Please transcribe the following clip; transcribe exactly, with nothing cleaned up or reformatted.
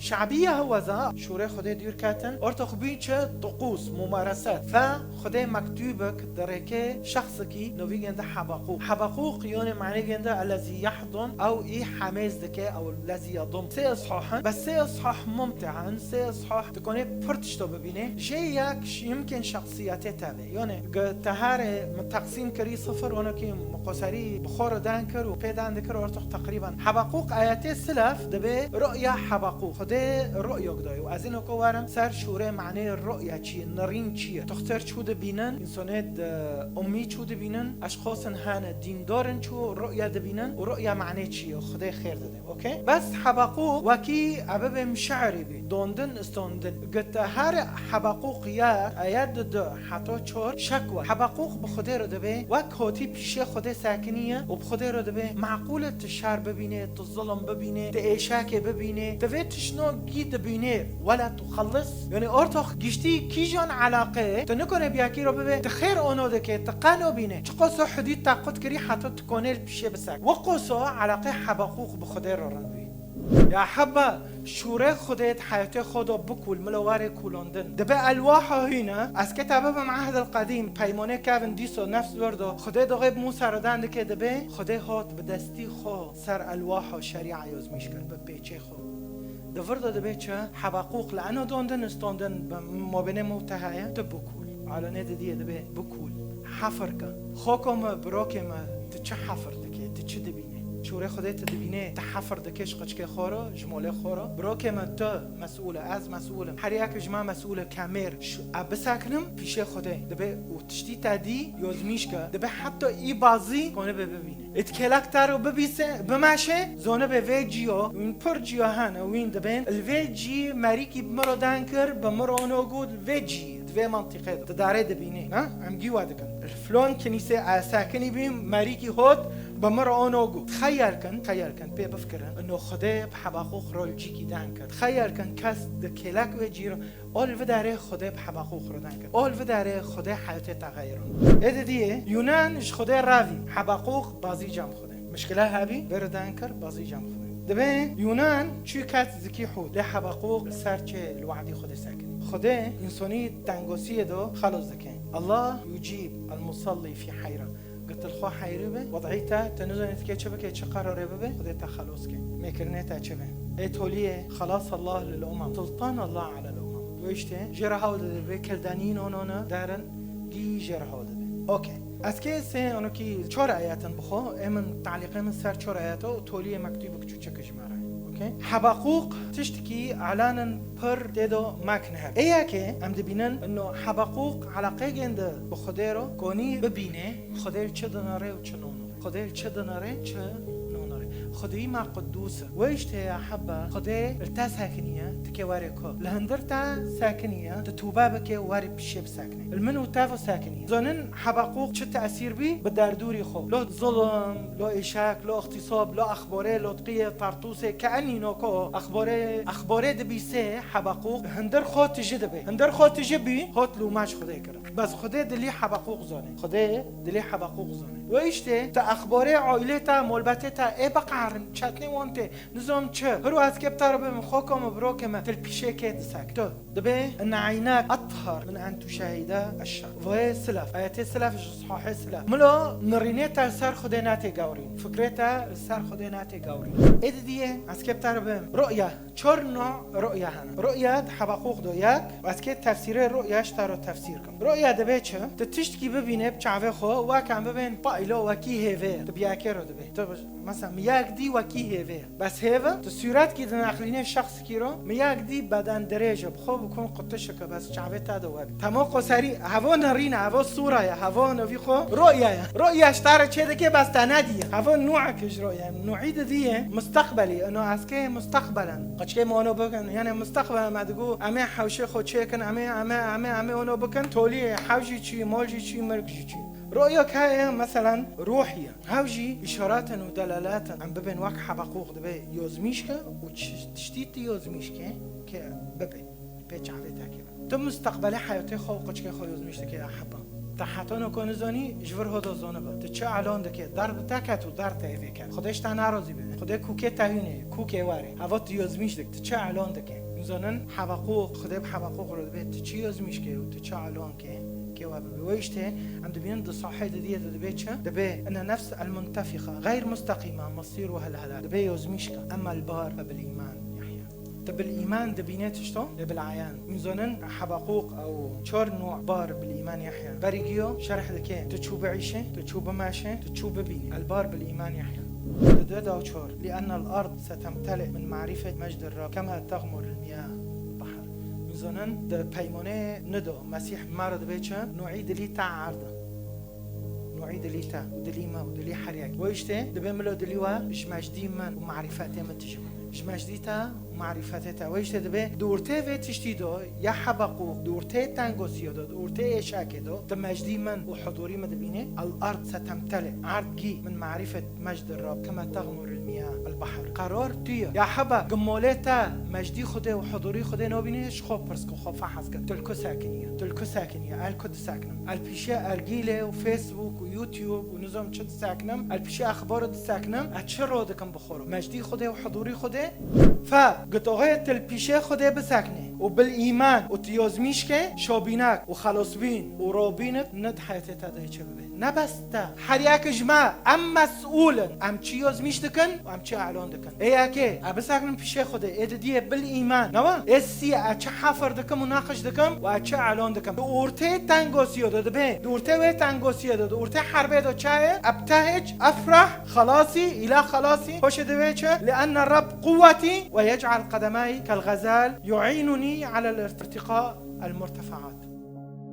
Şebiya heweza şûrê Xwedê dûr ketin, ortox bûn çi tuqûs, mumareset. Fe Xwedê mektûbek derêke şexsekî novî gênde Hebaqûq. Hebaqûq yonê manê gênde ellezî yahdun, ew î hemêz dike, ew lezî yadum. Sê ishoh in, bes sê ishoh mumteh in, sê ishoh dikonê pir tişto bibîne. Jê yek ş-, yimkên şexsiyetê tevê. Yonê, gi teharê min teqsîm kirî sifir, wano ki min qoserî bi xwe re dan kir û pê dan dikir, ortox teqrîben. Hebaqûq ayetê silef dibê ru'ya Hebaqûq. Xwedê ru'yok dayê û ez ê noko werim ser şûrê manê ru'ya çi ye, nirîn çi ye. Toxter çû dibînin, însonê di ummî çû dibînin, eşxosin hene dîndor in çû ru'ya dibînin û ru'ya manê çi ye, Xwedê xêr dide. Okey? Bes Hebaqûq wekî ebibê mişe'rî bî. Dondin, istondin. Gite her Hebaqûq ya ayet di du heta çor şek we. Hebaqûq bi Xwedê re dibê, wek hotî pîşê Xwedê sekiniye û bi Xwedê re dibê, meqûl e tu şer bibînê, tu zilm bibînê, tu êşakê bibînê, tu vê tiştno gî dibînê, wela tu xellis. Yanî ortox giştî kîjan elaqe, tu nikone biyakî re bibê, tu xêr ono dike, tu qeno bînê. Çiqas o hudûd te qut kirî heta tu konê li pîşê bisek. Wekos o elaqê Hebaqûq bi Xwedê re rind bî. Ya heba, şûrê Xwedê di heyatê xwe de bikûl, milo warê kûlandin. Dibe elwaha hîne, ez ke te bibim Ehdil Qedîm, peymanê kevin dîso nefs wirdo, Xwedê doxê bi Mûsa re dan dike dibe, Xwedê hat bi destî xwe ser elwaha şerîa yozmîş kir, bi pêçê xwe. Di vir de dibe çi? Hebaqûq li eno dondin, istondin bi mabênê mû te heye, tu bikûl. Alanê didiyê dibe bikûl. Hefir ke. Xoko me, birokê me, tu çi hefir dike, tu çi dibînî? Şûrê Xwedê tu dibînî, tu hefir dike ji qiçkê xwe re, ji molê xwe re. Birokê me, tu mesûl e, ez mesûl im. Her yek ji me mesûl e, kemêr. Ş-, e bisekinim pîşê Xwedê. Dibe û tiştî te dî, yozmîş ke. Dibe heta î bazî konibe bibîne. Êt kêlek te re bibîse, bimeşe, zonibe vê ciyo, wîn pir ciyo hene, wîn dibên. Li vê cî merîkî bi min re dan kir, bi min re ono got, vê cî. Di vê mantîqê de, di darê dibînî, ne? Em gî we dikin. Li filon kinîsê e sekinî bî, merîkî hot, bi min re ono got. Xeyal kin, xeyal kin, pê bifikirin. Ino Xwedê bi Hebaqûq re li cîkî dan kir. Xeyal kin kes di kêlek wê cî re, ol vidarê Xwedê bi Hebaqûq re dan kir. Ol vidarê Xwedê heyatê te xeyir. Ê didiyê, Yûnan ji Xwedê ravî, Hebaqûq bazî cem Xwedê. Mişkile hebî, vê re dan kir, bazî cem Xwedê. Dibê Yûnan çû ket zikî Hûd. Lê Hebaqûq li ser çê li wehdî Xwedê sekinî. Xwedê însonî tengosiyê de xelos dike. Allah yucîb el-musalli fî heyra. Gitil xwe heyri be, wed'î te, te nizanî dike çi bike, çi qerarê bibe, Xwedê te xelos ke. Mêkirinê te çi be? Ê toliyê, xelas Allah lil umem. Sultan Allah alel umem. Wê işte, jê re hewl dide, vê kildanîn onona derin, gî jê re hewl dide. Okey. Ez kê sê, onokî çor ayetin bixwe, ê min talîqê min ser çor ayeta û toliyê mektûbik çûçik ji me re. Okey? Hebaqûq tiştikî alanin pir tê de mek neheb. Ê yekê em dibînin, ino Hebaqûq eleqê gênde bi Xwedê re konî bibîne, Xwedê li çi dinere û çi nonere. Xwedê li çi dinere, çi nonere. Xwedî me qudûs e. Wê işte ya heba, Xwedê li te sekiniye, tu kê were ku. Li hindir te sekiniye, tu tûbe bike, were pîşê bisekine. Li min û te ve sekiniye. Zonin Hebaqûq çi tesîr bî bi derdûrî xwe. Lo zulm, lo êşek, lo îxtîsab, lo exborê, lo diqiyê, tartûsê, ke enî noko. Exborê, exborê dibîsê Hebaqûq hindir xwe tiji dibe. Hindir xwe tiji bî, hot lûma ji Xwedê kirin. Bes Xwedê dilî Hebaqûq zane. Xwedê dilî Hebaqûq zane. Wê işte, te exborê aîlê te, molbetê te, ê biqerin, çetnê wan tê, nizam çi. Hiro ez kê bi te re bim, xoka me, birokê me, til pîşê kê disek. Tu, dibê, inne eynek athar min en tuşahide eşşer. Vê silef, ayetê silef ji sahê silef. Milo, nirînê te li ser Xwedê netê gewrîn. Fikrê te li ser Xwedê netê gewrîn. Ê didiyê, ez kê bi te re bim. Ru'ya. Çar nû ru'ya hene. Ru'ya di Hebaqûq de yek, ez kê tefsîrê ru'ya ji te re tefsîr kim. Ru'ya dibe çi? Tu tiştkî bibîne bi çavê xwe, wek em bibên pa îlo wekî hêvê ye. Tu bi yekê re dibê. Tu bi-, mesela, mi yek dî wekî hêvê ye. Bes hêv e, tu sûretkî dineqlînê şexsikî re, mi yek dî beden dirêj e, bi xwe bikun qutişik e, bes çavê te de wek. Temo qoserî, hevo nerîn e, hevo sûra ye, hevo nevî xwe ru'ya ye. Ru'ya ji te re çê dike, bes te nediye. Hevo nû'ek ji ru'ya. Nû'î didiyê mustaqbelî. Ino ez kê mustaqbelen. Qeçkê me ono bikin. Yani mustaqbelen me digo, em ê hewşê xwe çêkin, em ê, em ê, em ê, em ê ono bikin. Toliyê hew jî çûyî, mol jî çûyî, mirg jî çûyî. Ru'ya ke ye, meselen, ruhî ye. Hew jî îşaratin û delalatin. Em bibên wek Hebaqûq dibe yozmîş ke û çi-, tiştî tu yozmîş ke, ke bibe. Pê çavê te keve. Tu mustaqbelê heyatê xwe û qeçkê xwe yozmîş dike ya heba. Te heta no ku nizanî, ji vir hoda zanibe. Tu çi elan dike? Darb te ket û darb te êvê ket. Xwedê ji te nerazî be. Xwedê kûkê te hûnê, kûkê warê. Heva tu yozmîş dik, tu çi elan dike? Nizanin Hebaqûq, Xwedê bi Hebaqûq re dibê, tu çi yozmîş ke û tu çi elan ke, ke we bibe. Wê îştê em dibînin di sahê di diyê de dibê çi? Dibê, inne nefs el muntefixa, gayr mustaqîma, masîruha el helak. Dibê yozmîş ke, emma el bar fe bil îman yehya. Tu bil îman dibînê tişto, lê bil ayan. Em zanin Hebaqûq ew çar nû bar bil îman yehya. Berî giyo şerh dike, tu çû biîşe, tu çû bimeşe, tu çû bibînî. El bar bil îman yehya. Di du da çar. Li ennel ard setemteli min marîfet mejdî Rab kema teğmur el miyah el bahr. Em zanin di peymanê nido Mesîh me re dibê çi? Nûî dilî te erd e. Nûî dilî te û dilî me û dilî her yek. Wê îştê dibê milo dilî we ji mejdî min û marîfetê min tije. Ji mejdî te û marîfetê te. Wê îştê dibê di ortê vê tiştî de, ya Hebaqûq, di ortê tengosiya de, di ortê êşakê de, tu mejdî min û hudûrî min dibînî. El ard setemteli. Erd gî min marîfet mejdî Rab kema teğmur el miyah el bahr. Qerar tu ye. Ya Heba, gimolê te mejdî Xwedê û hudûrî Xwedê nabînî, ji xwe pirs ke, xwe fehez ke. Tu li ku sekiniye? Tu li ku sekiniye? El ku diseknim? El pîşe ergîlê û Facebook û YouTube û nizam çi diseknim? El pîşe exbarê diseknim? Ez çi ro dikim bi xwe re? Mejdî Xwedê û hudûrî Xwedê? Fe, gitoxê tu li pîşe Xwedê biseknê û bil îman û tu yozmîş ke, şabînek û xelasbîn û rabînek ne di heyetê te de çi bibe. Ne bes te. Her yek ji me, em mesûl in. Em çi yozmîş dikin û em çi elan dikin. Ê yekê, e biseknin pîşê Xwedê, ê didiyê bil îman. Newa? Ê sî, e çi hefir dikim û neqij dikim û e çi elan dikim. Di ortê tengosiyo de dibe. Di ortê wê tengosiyo de, di ortê herbê de çaye, ebtehec, efrah, xelasî, îla xelasî. Hoşê divê çi? Li enne Rab quwwetî ve yec'al qedemay kel gazal yu'înunî alel irtiqa el murtefaat.